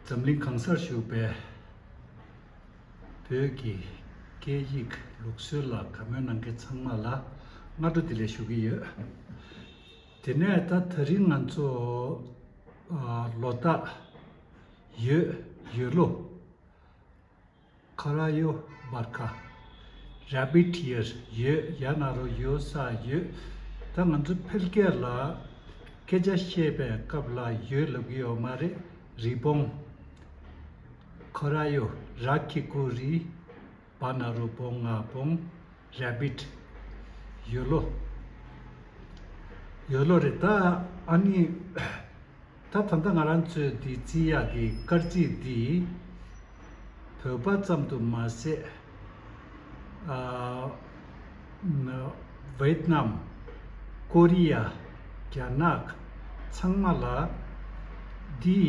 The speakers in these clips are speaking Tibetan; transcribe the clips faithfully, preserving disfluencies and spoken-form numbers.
འཛམ་གླིང་གང་སར་བཞུགས་པའི་བོད་ཀྱི་སྐད་ཡིག་ལུགས་སྲོལ་ལ་དགའ་མོས་གནང་མཁན་ཚང་མ་ལ་སྔ་དྲོ་བདེ་ལེགས་ཞུ་གི་ཡོད། དེ་ནས་ད་དེ་རིང་ང་ཚོ་ཨ་ལོ་རྟགས་ཡོས་ཡོས་ལོ། ཁ་ར་ཡོ་བར་ཁ། རེ་བིཊ་ཡར། ཡོས་ཡ་ན་རོ་ཡོ་ས་ཡོས། ད་ང་ཚོ་ཕལ་སྐད་ལ་སྐད་ཆ་བཤད་པའི་སྐབས་ལ་ཡོས་ལབ་ཀྱི་ཡོད་མ་རེད། རི་བོང་། ཁ་ར་ཡོ། ར་གི་གུ་རི། བ་ན་རོ་བོ་ང་བོང་། རེ་བིཊ། ཡོས་ལོ། ཡོས་ལོ་རེད། ད་ཨ་ནི་ད་ད་ལྟ་ང་རང་ཚོས་འདི་བརྩི་ཡག་གི་སྐར་རྩིས་འདི་བོད་པ་ཙམ་དུ་མ་ཟད། ཨ་ཝེད་ནམ། ཀོ་རི་ཡ། རྒྱ་ནག་ཚང་མ་ལ་འདི་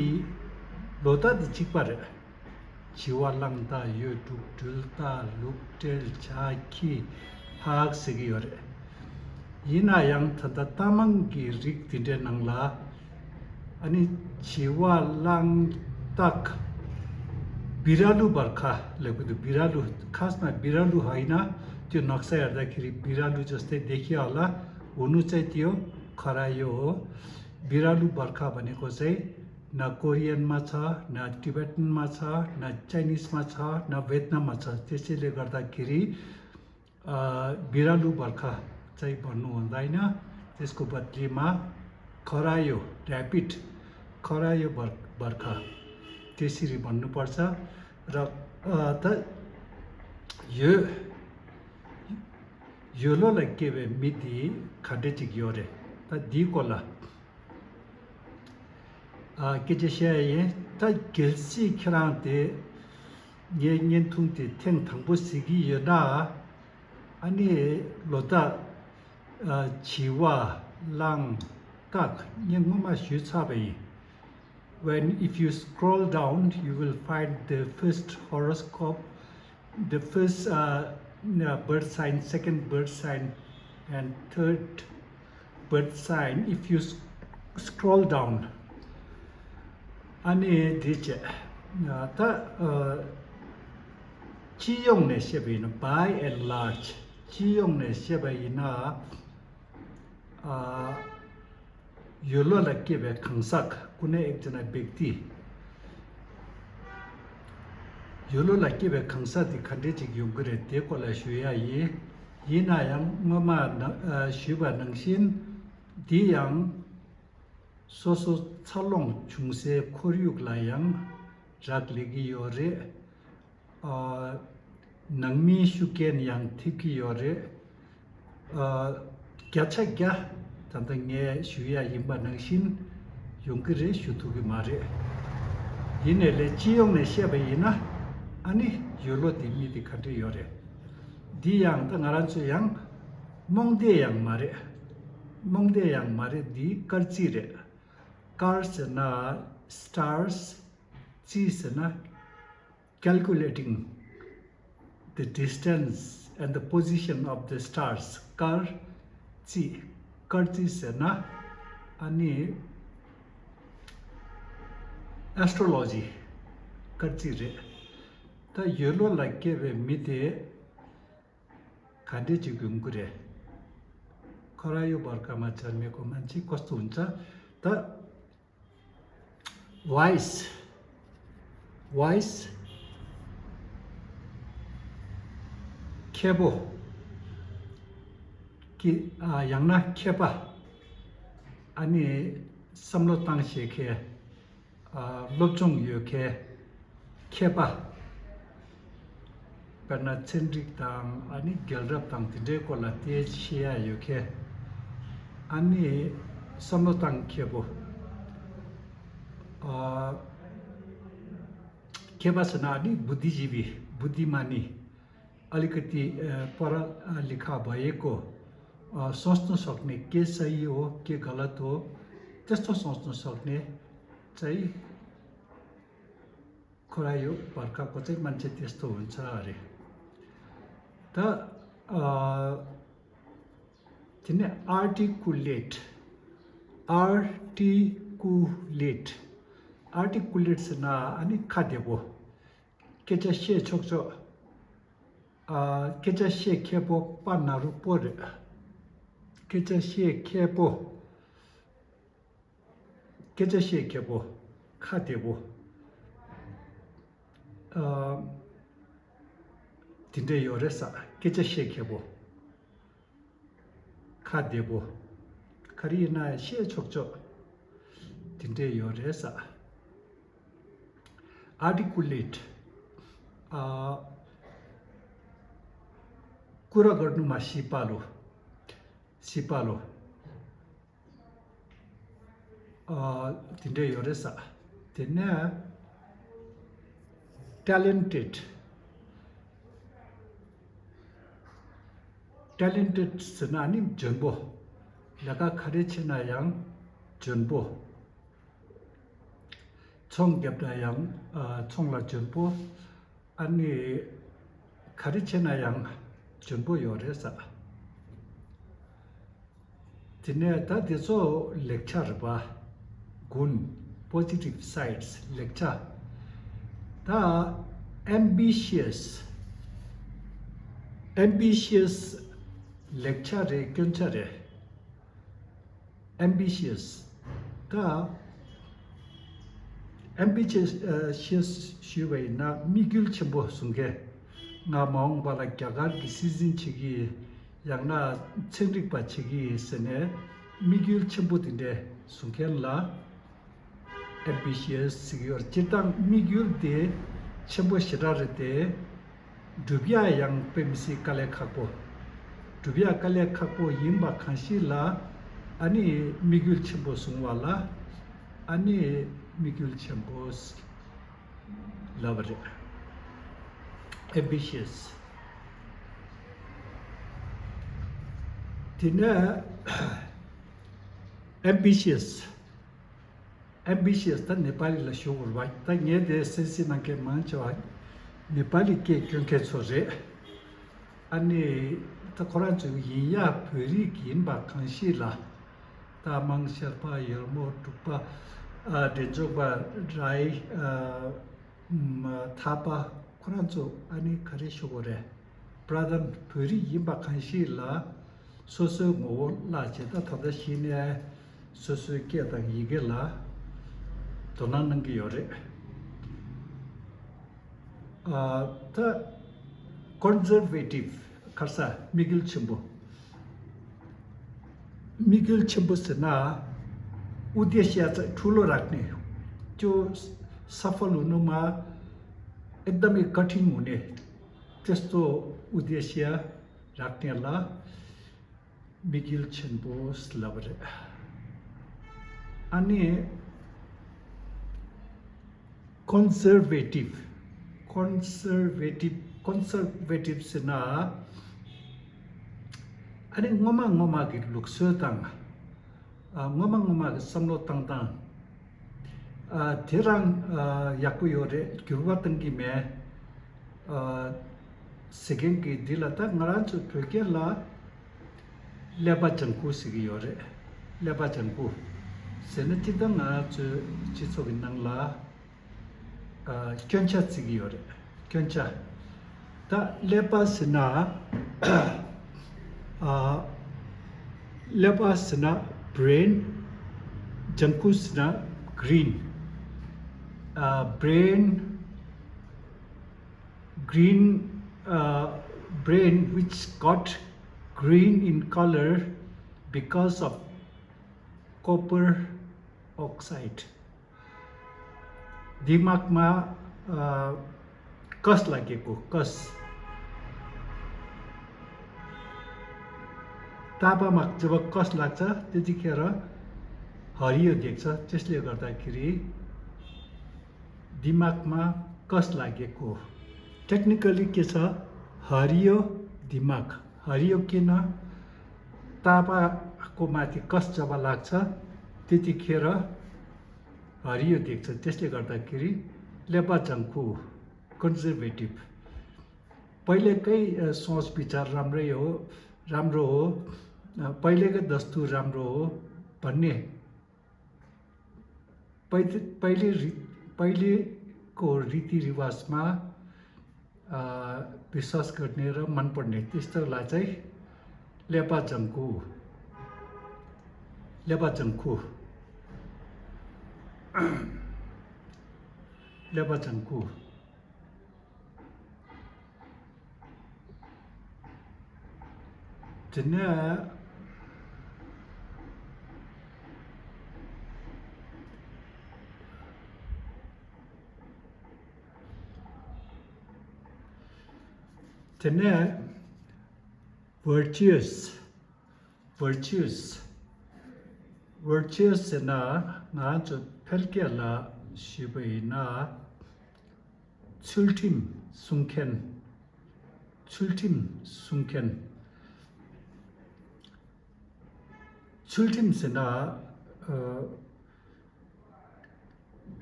ལོ་རྟགས་འདི་གཅིག་པ་རེད། བྱི་བ་གླང་སྟག་ཡོས་འབྲུག་སྦྲུལ་རྟ་ལུག་སྤྲེལ་བྱ་ཁྱི་ཧ་ཧག་ཟེར་གྱི་ཡོད་རེད། ཡིན་ན་ཡང་ད་ལྟ་རྟ་མང་གི་རིགས་དེ་འདྲའི་ནང་ལ་ཨ་ནི་བྱི་བ་གླང་སྟག་བི་ར་ལུ་བར་ཁ་ལབ་གི་འདུག་བི་ར་ལུ། ཁ་སང་བི་ར་ལུ་ཧ་ཡིན་ན་དེ་ནག་ས་ཡར་ད་ཁི་རི་བི་ར་ལུ་ཅོ་སྟེ་བདེ་ཁི་ཨ་ལ་འུ་ནུ་ཙེ་ཏི་ཡོ་ཁ་ར་ཡོ། བི་ར་ལུ་བར་ཁ་བ་ནི་གོ་ཟེ། ན་ཀོ་རི་ཡན་མ་ཚ་ན་ཏི་བེ་ཊན་མ་ཚ་ན་ཅའི་ནིས་མ་ཚ་ན་ཝེད་ནམ་མ་ཚ་ཏེ་སེ་ལེ་གར་ད་ཁི་རི། ཨ་བི་ར་ལུ་བར་ཁ་ཙའི་བར་ནུ་འོན་ད་ཡིན་ན་ཏེ་སྐུ་པ་ལི་མ། ཁ་ར་ཡོ་རེ་བིཊ། ཁ་ར་ཡོ་བར་བར་ཁ། ཏེ་སི་རི་བར་ནུ་བར་ཚ་ར། ཨ་ད་ཡོས་ཡོས་ལོ་ལ་སྐྱེས་པའི་མི་དེ་ག་འདྲ་ཅིག་ཡོད་རེད། ད་འདིའི་སྐོར་ལ་ཨ་སྐད་ཆ་བཤད་ཡ་ཡིན། ད་གལ་སྲིད་ཁྱེད་རང་དེ་ངའི་བརྙན་ཐུང་དེ་ཐེངས་དང་པོ་གཟིགས་ཀྱི་ཡོད་ན། ཨ་ནི་ལོ་རྟགས་ཨ་བྱི་བ་གླང་སྟག་ངས་སྔོན་མ་ཞུས་ཚར་བ་ཡིན། When if you scroll down, you will find the first horoscope, the first uh, uh, bird sign, second bird sign, and third bird sign. If you s- scroll down, ཨ་ནི་འདི་བྱས། ད་སྤྱི་ཡོངས་ནས་བཤད་པ་ཡིན་ན། By and large, སྤྱི་ཡོངས་ནས་བཤད་པ་ཡིན་ན། ཡོས་ལོ་ལ་སྐྱེས་པའི་གང་ཟག་ཀུན་ནས་ཨེག་ཅེ་ན་བེག་ཏི། ཡོས་ལོ་ལ་སྐྱེས་པའི་གང་ཟག་དེ་ག་འདྲས་ཅིག་ཡོང་གི་རེད། དེ་སྐོར་ལ་ཞུ་ཡ་ཡིན། ཡིན་ན་ཡང་སྔོན་མ་ནང་ཞུས་པ་ནང་བཞིན་འདི་ཡང་སོ་སོ་འཚར་ལོངས་བྱུང་སའི་ཁོར་ཡུག་ལ་ཡང་རག་ལས་ཀྱི་ཡོད་རེད། ཨ་ནང་མིའི་ཤུགས་རྐྱེན་ཡང་ཐེབས་ཀྱི་ཡོད་རེད། ཨ་བརྒྱ་ཆ་བརྒྱ་ད་ལྟ་ངས་ཞུ་ཡ་ཡིན་པ་ནང་བཞིན་ཡོང་གི་རེད་ཞུ་ཐུབ་ཀྱི་མ་རེད། ཡིན་ནའི་ལས་སྤྱི་ཡོངས་ནས་བཤད་པ་ཡིན་ན། ཨ་ནི་ཡོས་ལོ་དེ་མི་དེ་ག་འདྲ་ཡོད་རེད། འདི་ཡང་ད་ང་རང་ཚོ་ཡང་རྨོངས་དད་ཡང་མ་རེད། རྨོངས་དད་ཡང་མ་རེད། འདི་སྐར་རྩིས་རེད། སྐར་ཟེར་ན་stars། རྩིས་ཟེར་ན་calculating the distance and the position of the stars. སྐར་རྩིས། སྐར་རྩིས་ཟེར་ན་ཨ་ནི་astrology སྐར་རྩིས་རེད། ད་ཡོས་ལོ་ལ་སྐྱེས་པའི་མི་དེ་ག་འདྲས་ཅིག་ཡོང་གི་རེད། ཁོ་ར་ཡོ་བར་ཀ་མ་ཆར་མེ་ཀོ་མན་ཆི་ཀོ་སྟུ་འ་ཆ། ད་ཝའི་སི། ཝའི་སི། མཁས་པོ། ཀི་ཨ་ཡང་ན་མཁས་པ། ཨ་ནི་བསམ་བློ་བཏང་ཤེས་མཁན། ཨ་སློབ་སྦྱོང་ཡོད་མཁན། མཁས་པ། དཔེར་ན་ཚན་རིག་དང་ཨ་ནི་རྒྱལ་རབས་དང་དེ་འདྲའི་སྐོར་ལ་དེ་ཤེས་ཡ་ཡོད་མཁན། ཨ་ནི་བསམ་བློ་བཏང་མཁས་པོ། ཨ་མཁས་པ་ཟེར་ན་ཨ་ནི་བུ་དི་ཇི་བི། བུ་དི་མ་ནི། अलिकति अ, पढा लेखा भएको, अ, सोच्न सक्ने, के सही हो, के गलत हो, त्यस्तो सोच्न सक्ने चाहिँ खरायो बर्खाको चाहिँ मान्छे त्यस्तो हुन्छ अरे। त, अ, तिनी articulate, articulate ཨར་ཊི་ཀུ་ལེཊ་ཟེར་ན་ཨ་ནི་ཁ་བདེ་པོ། སྐད་ཆ་བཤད་ཆོག་ཆོག་ཨ། སྐད་ཆ་བཤད་མཁས་པོ་པ་ན་རུ་པོ་རེད། སྐད་ཆ་བཤད་མཁས་པོ། སྐད་ཆ་བཤད་མཁས་པོ། ཁ་བདེ་པོ། ཨ། དེ་འདྲས་ཡོད་རེད་ས། སྐད་ཆ་བཤད་མཁས་པོ། ཁ་བདེ་པོ། ག་རེ་ཡིན་ན་བཤད་ཆོག་ཆོག་དེ་འདྲས་ཡོད་རེད་ས། ཨར་ཊི་ཀུ་ལེཊ། ཨ། ཀུ་ར་གར་ནུ་མ་ཤི་པ་ལོ། ཤི་པ་ལོ། ཨ། དེ་འདྲས་ཡོད་རེད་ས། དེ་ནས་ཊེ་ལེན་ཊེཌ། ཊེ་ལེན་ཊེཌ་ཟེར་ན་ནི་འཇོན་པོ། ལས་ཀ་ག་རེ་བྱེད་ན་ཡང་འཇོན་པོ། ཚོང་བརྒྱབ་ན་ཡང་ཨ། ཚོང་ལ་འཇོན་པོ། ཨ་ནི་ག་རེ་བྱེད་ན་ཡང་འཇོན་པོ་ཡོད་རེད་ས། དེ་ནས་ད་དེ་ཚོ་ལེགས་ཆ་རེད་པ། གུན། པོ་ཟི་ཊིབ་སའི་ཌི་སི། ལེགས་ཆ། ད་ཨེམ་བི་ཤི་ཡས། ཨེམ་བི་ཤི་ཡས་ལེགས་ཆ་རེད་སྐྱོན་ཆ་རེད། ཨེམ་བི་ཤི་ཡས། ད་ཨེམ་བི་ཤི་ཡས་ཞུས་པ་ཡིན་ན་དམིགས་ཡུལ་ཆེན་པོ་བཟུང་མཁན། ང་མ་འོངས་པ་ལ་རྒྱ་གར་གྱི་སྲིད་འཛིན་བྱེད་ཀྱི་ཡིན། ཡང་ན་ཚན་རིག་པ་བྱེད་ཀྱི་ཡིན་ཟེར་ནས་དམིགས་ཡུལ་ཆེན་པོ་དེ་འདྲས་བཟུང་མཁན་ལ་ཨེམ་བི་ཤི་ཡས་ཟེར་གྱི་ཡོད་རེད། སྤྱིར་བཏང་དམིགས་ཡུལ་དེ་ཆེན་པོ་ཞེ་དྲག་རེད་དེ། སྒྲུབ་ཡག་ཡང་དཔེ་མི་སྲིད་དཀའ་ལས་ཁག་པོ། སྒྲུབ་ཡག་དཀའ་ལས་ཁག་པོ་ཡིན་པ་གང་ཞིག་ལ་ཨ་ནི་དམིགས་ཡུལ་ཆེན་པོ་བཟུང་བ་ལ་ཨ་ནི་དམིགས་ཡུལ་ཆེན་པོ་ལབ་པ་རེད། ཨེམ་བི་ཤི་ཡས། དེ་ནས་ཨེམ་བི་ཤི་ཡས། ཨེམ་བི་ཤི་ཡས་ད་ནེ་པ་ལི་ལ་ཞུ་དགོས་རེད་པ། ད་ངས་དེ་གསན་གཟིགས་གནང་མཁན་མང་ཆེ་བ་ནེ་པ་ལི་སྐད་སྐྱོན་མཁན་ཚོ་རེད། ཨ་ནི་ད་ཁོ་རང་ཚོ་ཡིན་ཡག་བོད་རིགས་ཡིན་པ་གང་ཞིག་ལ། ད་དམངས་ཤར་པ། ཡོལ་མོ་འབྲུག་པ། ཨ། འབྲས་ལྗོངས་པ། རའི། ཨ། ཐར་པ། ཁོ་རང་ཚོ་ཨ་ནི་ག་རེ་ཞུ་དགོས་རེད། པྲ་དན་བོད་རིགས་ཡིན་པ་གང་ཞིག་ལ་སོ་སོའི་ངོ་བོ་བརླག་བྱས། ད་ད་ལྟ་གཞི་ནས་སོ་སོའི་སྐད་དང་ཡི་གེ་ལ་དོ་སྣང་གནང་གི་ཡོད་རེད། ཨ། ད་ཀོན་ཟར་ཝེ་ཊིབ། ཁ་སང་དམིགས་ཡུལ་ཆེན་པོ། དམིགས་ཡུལ་ཆེན་པོ་ཟེར་ན། ཨུ་དེ་ཤི་ཡ་ཐུ་ལོ་རག་ནི། ཅོ་ས་ཕ་ལུ་ནུ་མ། ཨེ་དམ་ཨེ་ཀ་ཐིན་མུ་ནེ། ཏེ་སྟོ་ཨུ་དེ་ཤི་ཡ་རག་ནི་ལ། དམིགས་ཡུལ་ཆེན་པོ་ལབ་པ་རེད། ཨ་ནི་ཀོན་ཟར་ཝེ་ཊིབ། ཀོན་ཟར་ཝེ་ཊིབ། ཀོན་ཟར་ཝེ་ཊིབ་ཟེར་ན། ཨ་ནི་སྔོན་མ་སྔོན་མ་གི་ལུགས་སྲོལ་དང་། ཨ། སྔོན་མ་སྔོན་མ་གི་བསམ་བློ་བཏང་སྟངས། ཨ། དེ་རང་ཨ་ཡག་པོ་ཡོད་རེད། འགྱུར་བ་གཏང་གི་མེད། ཨ། ཟེར་མཁན་གྱི་འདི་ལ་ད་ང་རང་ཚོ་བོད་སྐད་ལ་ཀླད་པ་ལྗང་ཁུ་ཟེར་གྱི་ཡོད་རེད། ཀླད་པ་ལྗང་ཁུ་ཟེར་ན་སྤྱིར་བཏང་ང་རང་ཚོའི་སྤྱི་ཚོགས་ཀྱི་ནང་ལ། ཨ། སྐྱོན་ཆ་བརྩི་གི་ཡོད་རེད། སྐྱོན་ཆ། ད་ཀླད་པ་ཟེར་ན། ཨ། ཀླད་པ་ཟེར་ན་བྷི་རེན། ལྗང་ཁུ་ཟེར་ན་གྷི་རིན། ཨ། བྷི་རེན། Green, uh, brain which got green in color because of copper oxide. दिमागमा, अ, कस लागेको, कस। टापामा जब कस लाग्छ, त्यतिखेर हरियो देख्छ। त्यसले गर्दाखेरि दिमागमा कस लागेको। टेक्निकली के छ, हरियो दिमाग। हरियो किन? टापाको माथि कस जब लाग्छ, त्यतिखेर हरियो देख्छ। त्यसले गर्दाखेरि लेपा जङ्खु, कन्जर्भेटिभ। पहिलेकै, अ, सोच विचार राम्रै हो, राम्रो हो, अ, पहिलेकै दस्तुर राम्रो हो भन्ने पहिले, पहिले रि-, पहिलेको रीतिरिवाजमा विश्वास गर्ने र मनपर्ने त्यस्तोलाई चाहिँ लेपाजङ्कु, लेपाजङ्कु, लेपाजङ्कु དེ་ནས། དེ་ནས་virtuous, virtuous, virtuous ཟེར་ན་ང་རང་ཚོ་ཕལ་སྐད་ལ་ཞུས་པ་ཡིན་ན། ཚུལ་ཁྲིམས་སྲུང་མཁན། ཚུལ་ཁྲིམས་སྲུང་མཁན། ཚུལ་ཁྲིམས་ཟེར་ན། ཨ།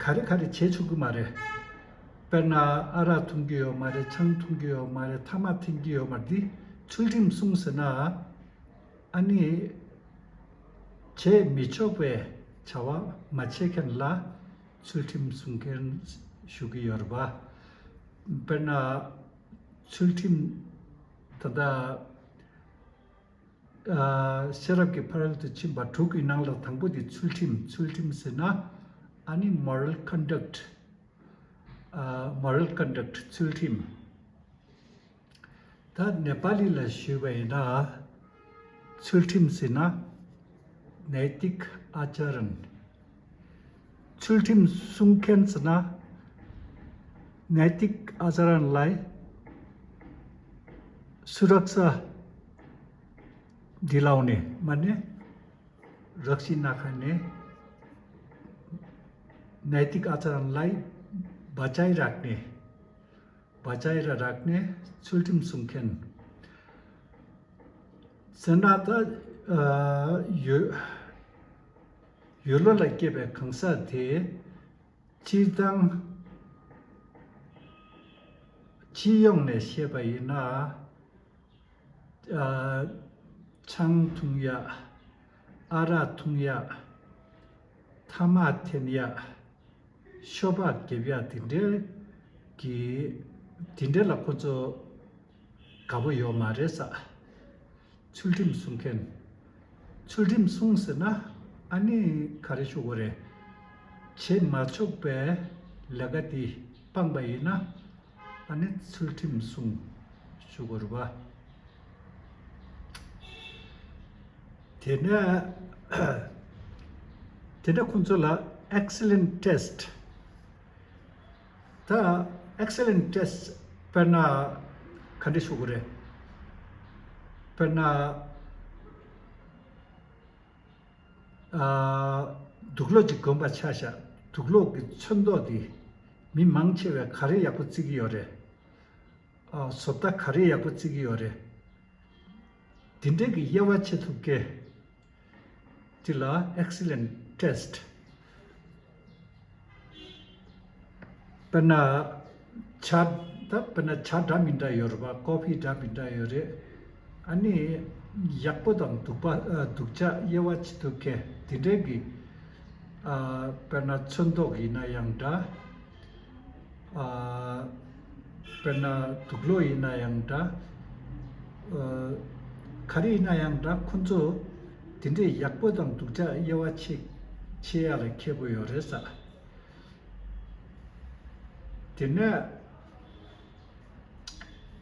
ག་རེ་ག་རེ་བྱེད་ཆོག་གི་མ་རེད། དཔེར་ན་ཨ་རག་འཐུང་གི་ཡོད་མ་རེད། ཆང་འཐུང་གི་ཡོད་མ་རེད། ཐ་མག་འཐེན་གྱི་ཡོད་མ་རེད། འདི་ཚུལ་ཁྲིམས་སྲུང་ཟེར་ན། ཨ་ནི་བྱེད་མི་ཆོག་པའི་བྱ་བ་མ་བྱེད་མཁན་ལ་ཚུལ་ཁྲིམས་སྲུང་མཁན་ཞུ་གི་ཡོད་རེད་པ། དཔེར་ན་ཚུལ་ཁྲིམས་ད་ལྟ་ཨ། ཤེས་རབ་ཀྱི་ཕ་རོལ་ཏུ་ཕྱིན་པ་དྲུག་གི་ནང་ལ་དང་པོ་དེ་ཚུལ་ཁྲིམས། ཚུལ་ཁྲིམས་ཟེར་ན་ཨ་ནི་moral conduct, ཨ། moral conduct ཚུལ་ཁྲིམས། ད་ནེ་པ་ལི་ལ་ཞུས་པ་ཡིན་ན་ཚུལ་ཁྲིམས་ཟེར་ན་नैतिक आचरण། ཚུལ་ཁྲིམས་སྲུང་མཁན་ཟེར་ན་नैतिक आचरणलाई सुरक्षा दिलाउने माने रक्सी नखाने, नैतिक आचरणलाई बचाइराख्ने, बचाएर राख्ने ཚུལ་ཁྲིམས་སྲུང་མཁན། ཟེར་ན་ད། ཨ། ཡོ། ཡོ་ལོ་ལ་སྐྱེས་པའི་གང་ཟག་དེ་སྤྱིར་བཏང་སྤྱི་ཡོངས་ནས་བཤད་པ་ཡིན་ན། ཨ། ཆང་འཐུང་ཡག་ཨ་རག་འཐུང་ཡག་ཐ་མག་འཐེན་ཡག་ཤོ་སྦག་འགེབས་ཡག་དེ་འདྲའི་གི་དེ་འདྲའི་ལ་ཁོ་ཚོ་དགའ་པོ་ཡོད་མ་རེད་ས། ཚུལ་ཁྲིམས་སྲུང་མཁན། ཚུལ་ཁྲིམས་སྲུང་ཟེར་ན་ཨ་ནི་ག་རེ་ཞུ་དགོས་རེད། བྱེད་མ་ཆོག་པའི་ལས་ཀ་དེ་སྤངས་པ་ཡིན་ན། ཨ་ནི་ཚུལ་ཁྲིམས་སྲུང་ཞུ་དགོས་རེད་པ། དེ་ནས་དེ་ནས་ཁོང་ཚོ་ལ་excellent test། ད་excellent test དཔེར་ན་ག་འདྲ་ཞུ་དགོས་རེད། དཔེར་ན། ཨ། དུག་ལོག་ཅིག་གོན་པ་ཆ་བཞག་དུག་ལོག་གི་ཚོན་མདོག་དེ་མི་མང་ཆེ་བས་ག་རེ་ཡག་པོ་བརྩི་གི་ཡོད་རེད། ཨ། བཟོ་ལྟ་ག་རེ་ཡག་པོ་བརྩི་གི་ཡོད་རེད། དེ་འདྲས་ཀྱི་དབྱེ་བ་ཕྱེ་ཐུབ་མཁན་དེ་ལ་excellent test། དཔེར་ན་ཇ། ད་དཔེར་ན་ཇ་འདྲ་མི་འདྲ་ཡོད་རེད་པ། ཀོ་ཕི་འདྲ་མི་འདྲ་ཡོད་རེད། ཨ་ནི་ཡག་པོ་དང་སྡུག་པ། ཨ། སྡུག་ཅག་དབྱེ་བ་ཕྱེ་ཐུབ་མཁན་དེ་འདྲས་ཀྱི། ཨ། དཔེར་ན་ཚོན་མདོག་ཡིན་ན་ཡང་འདྲ། ཨ། དཔེར་ན་དུག་ལོག་ཡིན་ན་ཡང་འདྲ། ཨ། ག་རེ་ཡིན་ན་ཡང་འདྲ། ཁོ་ཚོ་དེ་འདྲས་ཡག་པོ་དང་སྡུག་ཅག་དབྱེ་བ་ཕྱེ་ཕྱེ་ཡག་ལ་མཁས་པོ་ཡོད་རེད་ས། དེ་ནས་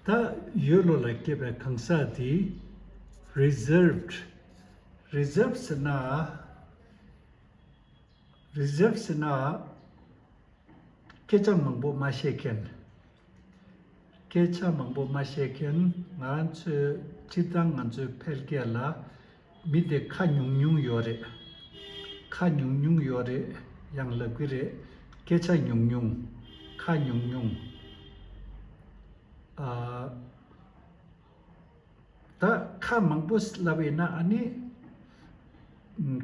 ད་ཡོ་ལོ་ལ་སྐྱེས་པའི་གང་ཟག་དེ་reserved། reserved ཟེར་ན། reserved ཟེར་ན། སྐད་ཆ་མང་པོ་མ་བཤད་མཁན། སྐད་ཆ་མང་པོ་མ་བཤད་མཁན། ང་རང་ཚོའི་སྤྱིར་བཏང་ང་ཚོའི་ཕལ་སྐད་ལ་མི་དེ་ཁ་ཉུང་ཉུང་ཡོད་རེད། ཁ་ཉུང་ཉུང་ཡོད་རེད། ཡང་ལབ་ཀྱི་རེད། སྐད་ཆ་ཉུང་ཉུང་། ཁ་ཉུང་ཉུང་། ཨ། ད་ཁ་མང་པོ་ལབ་ཡིན་ན་ཨ་ནི་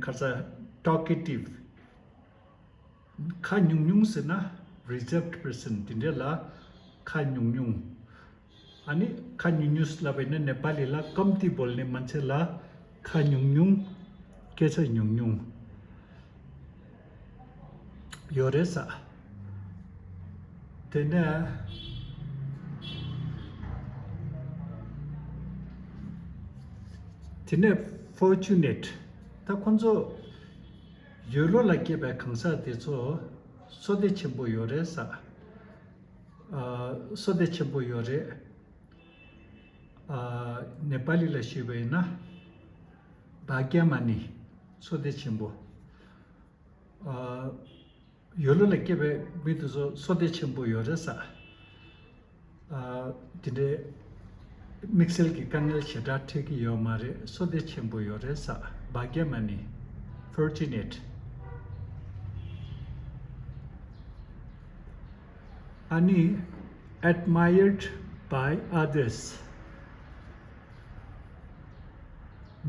ཁ་ས་talkative། ཁ་ཉུང་ཉུང་ཟེར་ན་reserved person དེ་འདྲས་ལ་ཁ་ཉུང་ཉུང་། ཨ་ནི་ཁ་ཉུང་ཉུང་ལབ་ཡིན་ན་ནེ་པ་ལི་ལ་कम्ती बोल्ने मान्छे ལ་ཁ་ཉུང་ཉུང་། སྐད་ཆ་ཉུང་ཉུང་ཡོད་རེད་ས། དེ་ནས་དེ་ནས་fortunate། ད་ཁོང་ཚོ་ཡུལ་ལུང་ལ་སྐྱེས་པའི་གང་ཟག་དེ་ཚོ་བསོད་བདེ་ཆེན་པོ་ཡོད་རེད་ཟེར། ཨ། བསོད་བདེ་ཆེན་པོ་ཡོད་རེད། ཨ། ནེ་པ་ལི་ལ་ཞུས་པ་ཡིན་ན་བྷ་གྱ་མ་ནི། བསོད་བདེ་ཆེན་པོ། ཨ། ཡུལ་ལུང་ལ་སྐྱེས་པའི་མི་དེ་ཚོ་བསོད་བདེ་ཆེན་པོ་ཡོད་རེད་ཟེར། ཨ། དེ་འདྲའི་དམིགས་བསལ་གྱི་དཀའ་ངལ་ཞེ་དྲག་འཕྲད་ཀྱི་ཡོད་མ་རེད། བསོད་བདེ་ཆེན་པོ་ཡོད་རེད་ཟེར། བྷ་གྱ་མ་ནི། Fortunate། ཨ་ནི་admired by others།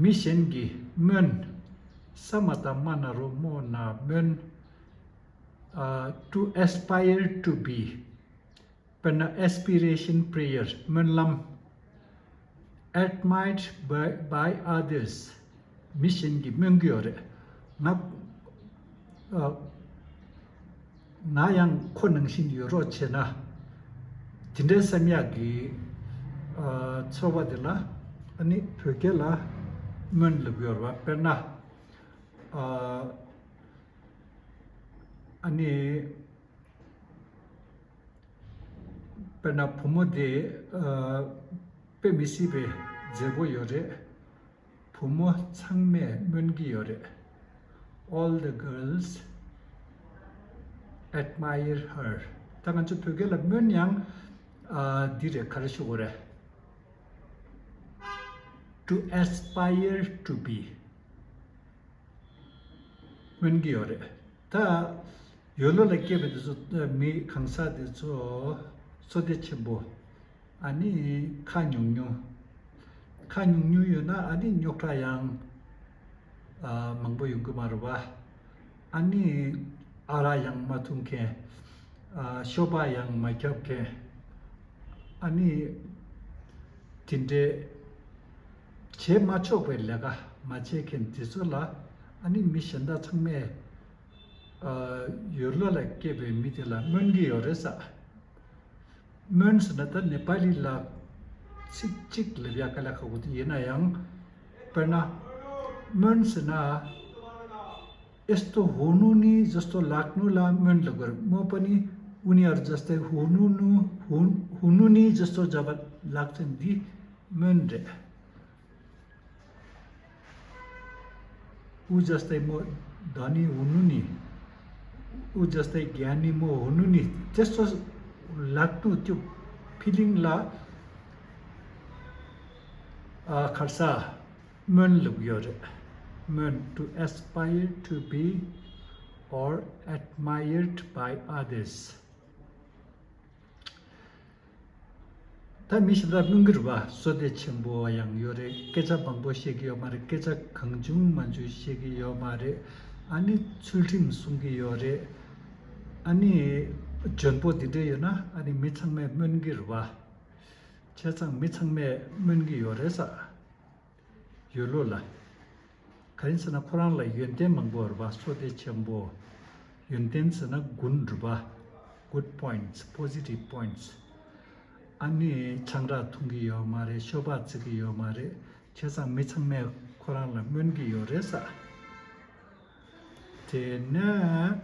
མི་གཞན་གྱིས་སྨོན། ས་མ་ད་མ་ན་རོ་མོ་ན་སྨོན། ཨ། to aspire to be། དཔེར་ན་aspiration prayer། སྨོན་ལམ། Admired by, by others། མི་གཞན་གྱིས་སྨོན་གྱི་ཡོད་རེད། ང་། ཨ། ང་ཡང་ཁོ་ནང་བཞིན་ཡོད་རོགས་བྱས་ན། དེ་འདྲའི་བསམ་ཡག་གི། ཨ། ཚོར་བ་དེ་ལ་ཨ་ནི་བོད་སྐད་ལ་སྨོན་ལབ་ཡོད་རེད་པ། དཔེར་ན། ཨ། ཨ་ནི། དཔེར་ན་བུ་མོ་དེ། ཨ། དཔེ་མི་སྲིད་པའི་མཛེས་པོ་ཡོད་རེད། བུ་མོ་ཚང་མས་སྨོན་གྱི་ཡོད་རེད། All the girls admire her། ད་ང་ཚོ་བོད་སྐད་ལ་སྨོན་ཡང་། ཨ། འདི་རེད། ག་རེ་ཞུ་དགོས་རེད། To aspire to be། སྨོན་གྱི་ཡོད་རེད། ད་ཡུལ་ལུང་ལ་སྐྱེས་པ་དེ་ཚོ། མི་གང་ཟག་དེ་ཚོ་བསོད་བདེ་ཆེན་པོ། ཨ་ནི་ཁ་ཉུང་ཉུང་། ཁ་ཉུང་ཉུང་ཡོད་ན་ཨ་ནི་རྙོག་དྲ་ཡང་། ཨ། མང་པོ་ཡོང་གི་མ་རེད་པ། ཨ་ནི་ཨ་རག་ཡང་མ་འཐུང་མཁན། ཨ། ཤོ་སྦག་ཡང་མ་རྒྱབ་མཁན། ཨ་ནི་དེ་འདྲའི་བྱེད་མ་ཆོག་པའི་ལས་ཀ་མ་བྱེད་མཁན་དེ་ཚོ་ལ་ཨ་ནི་མི་གཞན་དག་ཚང་མས། ཨ། ཡུལ་ལུང་ལ་སྐྱེས་པའི་མི་དེ་ལ་སྨོན་གྱི་ཡོད་རེད་ཟེར། སྨོན་ཟེར་ན་ད་ནེ་པ་ལི་ལ་ཚིག་གཅིག་ལབ་ཡག་དཀའ་ལས་ཁག་པོ་དེ་ཡིན་ན་ཡང་། དཔེར་ན་སྨོན་ཟེར་ན། यस्तो हुनु नि जस्तो लाग्नुलाई སྨོན་ལབ་དགོས་རེད། म पनि उनीहरू जस्तै हुनु नु हुनु नि जस्तो जब लाग्छ नि སྨོན་རེད། ऊ जस्तै म धनी हुनु नि, ऊ जस्तै ज्ञानी म हुनु नि, त्यस्तो लाग्नु, त्यो फिलिङलाई खर्सा སྨོན་ལབ་ཡོད་རེད། སྨོན to aspire to be or admired by others། ད་མི་གཞན་དག་སྨོན་གྱི་རེད་པ། བསོད་བདེ་ཆེན་པོ་ཡང་ཡོད་རེད། སྐད་ཆ་མང་པོ་བཤད་ཀྱི་ཡོད་མ་རེད། སྐད་ཆ་གང་བྱུང་མང་བྱུང་བཤད་ཀྱི་ཡོད་མ་རེད། ཨ་ནི་ཚུལ་ཁྲིམས་སྲུང་གི་ཡོད་རེད། ཨ་ནི་འཇོན་པོ་འདི་འདྲ་ཡོད་ན་ཨ་ནི་མི་ཚང་མས་སྨོན་གྱི་རེད་པ། བྱས་ཙང་མི་ཚང་མས་སྨོན་གྱི་ཡོད་རེད་ས། ཡོད་ལོ་ལ། ག་རེ་ཟེར་ན་ཁོ་རང་ལ་ཡོན་ཏན་མང་པོ་ཡོད་རེད་པ། བསོད་བདེ་ཆེན་པོ། ཡོན་ཏན་ཟེར་ན་གུན་རེད་པ། Good points, positive points། ཨ་ནི་ཆང་རག་འཐུང་གི་ཡོད་མ་རེད། ཤོ་སྦག་རྩེ་གི་ཡོད་མ་རེད། བྱས་ཙང་མི་ཚང་མས་ཁོ་རང་ལ་སྨོན་གྱི་ཡོད་རེད་ས། དེ་ནས།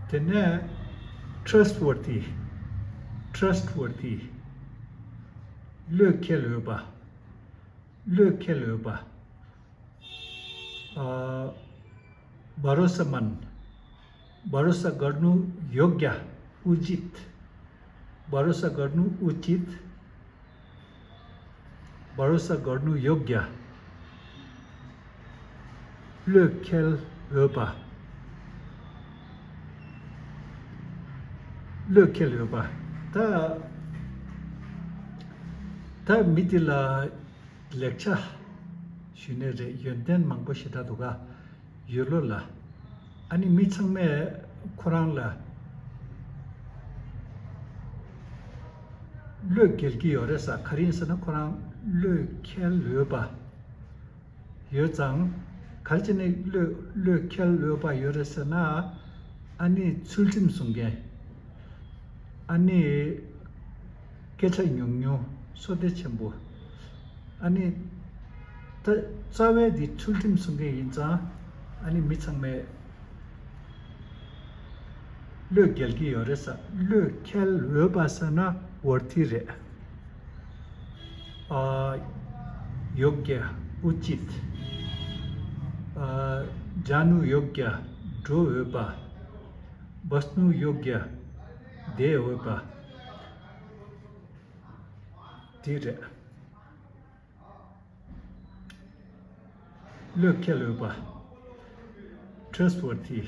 དེ་ནས་trustworthy, trustworthy། བློས་འཁེལ་འོས་པ། བློས་འཁེལ་འོས་པ། ཨ། भरोसामान, भरोसा गर्नु योग्य, उचित। भरोसा गर्नु उचित। भरोसा गर्नु योग्य। བློས་འཁེལ་འོས་པ། བློས་འཁེལ་འོས་པ། ད་ད་མི་དེ་ལ་ལེགས་ཆ་ཞུས་ནའི་རེད། ཡོན་ཏན་མང་པོ་ཞེ་དྲག་འདུག་ག་ཡོད་ལོ་ལ། ཨ་ནི་མི་ཚང་མས་ཁོ་རང་ལ་ བློས་འགེལ་གྱི་ཡོད་རེད་ས། ག་རེ་ཡིན་ཟེར་ན་ཁོ་རང་བློས་འཁེལ་འོས་པ་ཡོད་ཙང་། ག་རེ་བྱས་ནས་བློས་བློས་འཁེལ་འོས་པ་ཡོད་རེད་ཟེར་ན། ཨ་ནི་ཚུལ་ཁྲིམས་སྲུང་མཁན། ཨ་ནི་སྐད་ཆ་ཉུང་ཉུང་བསོད་བདེ་ཆེན་པོ། ཨ་ནི་ད་རྩ་བའི་འདི་ཚུལ་ཁྲིམས་སྲུང་མཁན་ཡིན་ཙང་། ཨ་ནི་མི་ཚང་མས་བློས་འགེལ་གྱི་ཡོད་རེད་ས། བློས་འཁེལ་འོས་པ་ཟེར་ན་ཝར་ཐི་རེད། ཨ། ཡོ་གྱ། ཨུ་ཅིད། ཨ། ཇ་ནུ་ཡོ་གྱ། འགྲོ་འོས་པ། བསྣུ་ཡོ་གྱ། བསྡད་འོས་པ། དེ་རེད། བློས་འཁེལ་འོས་པ། Trustworthy།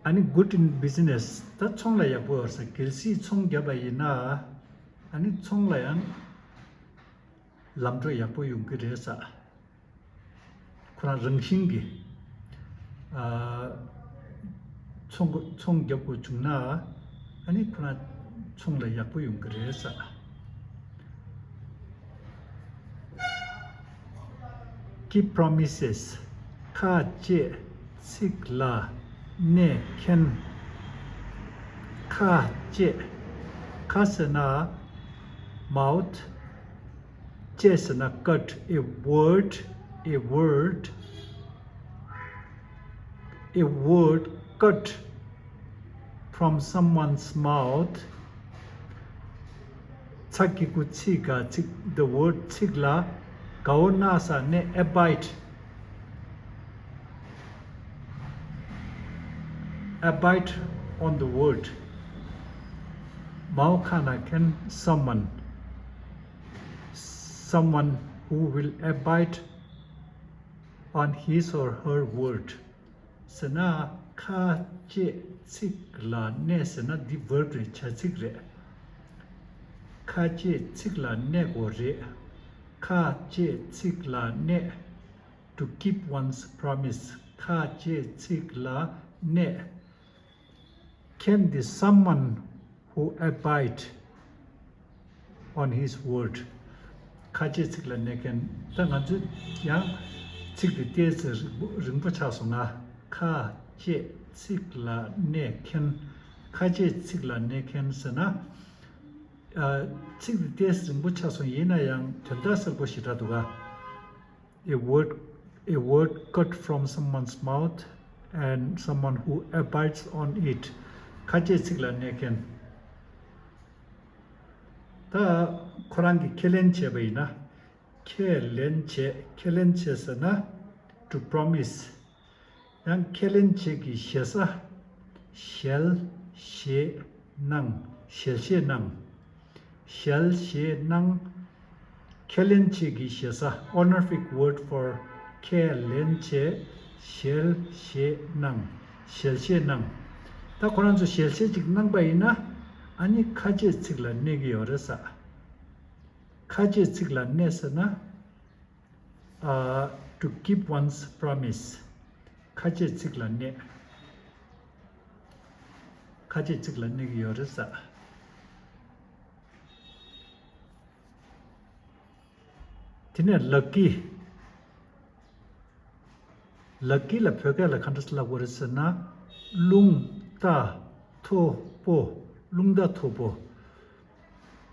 ཨ་ནི་good in business། ད་ཚོང་ལ་ཡག་པོ་ཡོད་ས། གལ་སྲིད་ཚོང་བརྒྱབ་པ་ཡིན་ན། ཨ་ནི་ཚོང་ལ་ཡང་ལམ་འགྲོ་ཡག་པོ་ཡོང་གི་རེད་ས། ཁོ་རང་རང་བཞིན་གྱིས། ཨ། ཚོང་ཚོང་རྒྱག་དགོས་བྱུང་ན། ཨ་ནི་ཁོ་རང་ཚོང་ལ་ཡག་པོ་ཡོང་གི་རེད་ས། Keep promises། ཁ་བཅད་ཚིག་ལ་གནས་མཁན། ཁ་བཅད། ཁ་ཟེར་ན་mouth། བཅད་ཟེར་ན་cut། A word, a word, a word cut from someone's mouth. ཚ་གི་གུ་ཚི་ག་ཚིག the word ཚིག་ལ་གའོ་ན་ས་ནས་a bite, a bite on the word. མའོ་ཁ་ན་མཁན་someone, someone who will abide on his or her word. ཟེར་ན་ཁ་བཅད་ཚིག་ལ་གནས་ཟེར་ན་འདི་verb རེད། བྱ་ཚིག་རེད། ཁ་བཅད་ཚིག་ལ་གནས་དགོས་རེད། ཁ་བཅད་ཚིག་ལ་གནས། To keep one's promise. ཁ་བཅད་ཚིག་ལ་གནས། མཁན་འདི་someone who abide on his word. ཁ་ཆེ་ཚིག་ལ་གནས་མཁན། ད་ང་ཚོས་ཡང་ཚིག་འདི་ཏོག་ཙམ་རིང་པོ་རིང་པོ་ཆགས་སོང་ན། ཁ་ཆེ་ཚིག་ལ་གནས་མཁན། ཁ་ཆེ་ཚིག་ལ་གནས་མཁན་ཟེར་ན། ཨ། ཚིག་འདི་ཏོག་ཙམ་རིང་པོ་ཆགས་སོང་། ཡིན་ན་ཡང་དོན་དག་གསལ་པོ་ཞེ་དྲག་འདུག་ག། A word, a word cut from someone's mouth and someone who abides on it. ཁ་ཆེ་ཚིག་ལ་གནས་མཁན། ད་ཁོ་རང་གིས་ཁས་ལེན་བྱས་པ་ཡིན་ན། ཁས་ལེན་བྱས། ཁས་ལེན་བྱས་ཟེར་ན་to promise. ཡང་ཁས་ལེན་བྱེད་ཀྱི་ཞེ་ས། ཞལ་བཞེས་གནང་། ཞལ་བཞེས་གནང་། ཞལ་བཞེས་གནང་། ཁས་ལེན་བྱེད་ཀྱི་ཞེ་ས། Honorific word for ཁས་ལེན་བྱེད། ཞལ་བཞེས་གནང་། ཞལ་བཞེས་གནང་། ད་ཁོ་རང་ཚོ་ཞལ་བཞེས་ཅིག་གནང་པ་ཡིན་ན། ཨ་ནི་ཁ་ཆེ་ཚིག་ལ་གནས་ཀྱི་ཡོད་རེད་ས། ཁ་ཆེ་ཚིག་ལ་གནས་ཟེར་ན། ཨ། to keep one's promise. ཁ་ཆེ་ཚིག་ལ་གནས། ཁ་ཆེ་ཚིག་ལ་གནས་ཀྱི་ཡོད་རེད་ས། དེ་ནས་lucky. Lucky ལ་བོད་སྐད་ལ་ག་འདྲ་ལབ་དགོས་རེད་ཟེར་ན། རླུང་རྟ་མཐོ་པོ། རླུང་རྟ་མཐོ་པོ།